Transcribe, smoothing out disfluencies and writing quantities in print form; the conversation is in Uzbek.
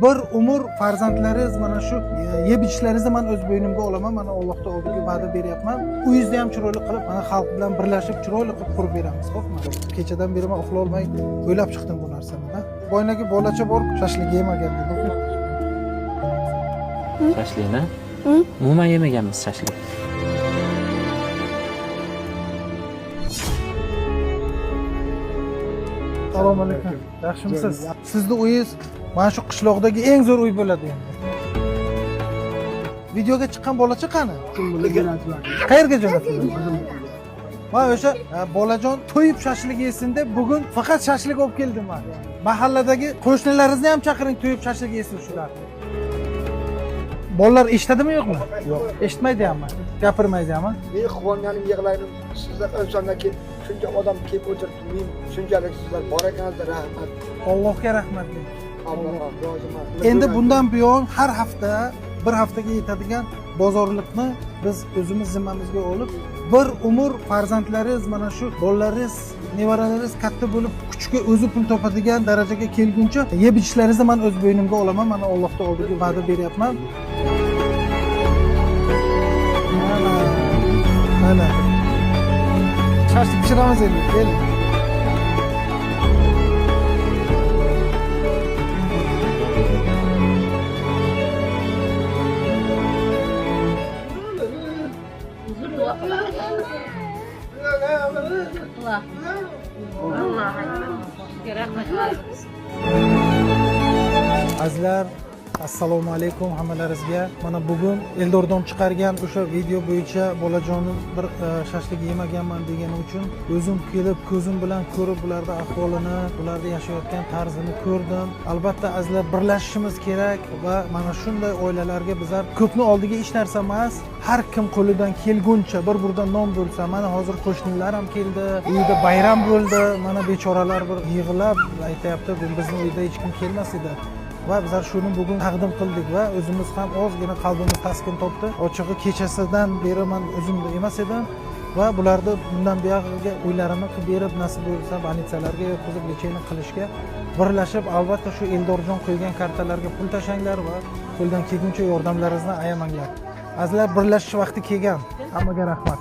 Bir umr farzandlaringiz mana shu yeb ichishlaringizni man o'z bo'ynimga olaman. Mana Allohning oldiga va'da beryapman. Uyingizni ham chiroyli qilib, mana xalq bilan birlashib chiroyli qilib qurib beramiz, xo'pmi? Kechadan beri man uxlolmay o'ylab chiqdim bu narsani. Boynagi bolacha bor, shashlik yemagan dedi. Shashlikni? Umuman yemaganmiz shashlik. Assalomu alaykum. Yaxshimisiz? Sizni uyingiz mana shu qishloqdagi eng zo'r uy bo'ladi endi. Videoga chiqqan bolacha qani? Qayerga jo'natildi? Man o'sha bolajon to'yib shashlik yesin deb bugun faqat shashlik olib keldim man. Mahalladagi qo'shnilaringizni ham chaqiring, to'yib shashlik yesin shular. Bolalar eshitadimi yo'qmi? Yo'q. Eshitmaydi hammi? Gapirmaydi hammi? Men quvonganim yig'laydim. Sizlar insonlar kelib, shuncha odam kelib o'tiribdi. Men shunchalik sizlar bor ekansizlar, rahmat. Allohga rahmat deng. Alloh roziman. Endi bundan buyon har hafta bir haftaga yetadigan bozorliqni biz o'zimiz zimmamizga olib, bir umr farzandlaringiz mana shu bolalaringiz, nevaralaringiz katta bo'lib kuchga o'zi pul topadigan darajaga kelguncha yeb ichishlaringizni man o'z bo'ynimga olaman. Mana Allohning oldiga va'da beryapman. Mana, mana. Shashlik pishiramiz endi, keling. Azizlar, assalomu alaykum hammalaringizga. Mana bugun Eldordon chiqargan o'sha video bo'yicha bolajonni bir shashlik yemaganman degani uchun o'zim kelib ko'zim bilan ko'rib bularni ahvolini, bularni yashayotgan tarzini ko'rdim. Albatta azizlar, birlashishimiz kerak va mana shunday oilalarga bizlar ko'pni oldiga hech narsa emas, har kim qo'lidan kelguncha bir burdan non bo'lsa, mana hozir qo'shnilar ham keldi, uyda bayram bo'ldi, mana bechoralar bir yig'lab aytayapti, bizni uyda hech kim kelmas edi. Va bizlar shuni bugun taqdim qildik va o'zimiz ham ozgina qalbimiz taskin topdi. Ochig'i kechasidan beri man o'zimda emas edim va bularni bundan buyog'iga uylarini qilib berib, nasib bo'lsa больницаlarga yotqizib lechение qilishga birlashib, albatta shu Eldorjon qo'ygan kartalarga pul tashlanglar va qo'ldan kelguncha yordamlaringizni ayamanglar. Azizlar, birlashish vaqti kelgan. Hammaga rahmat.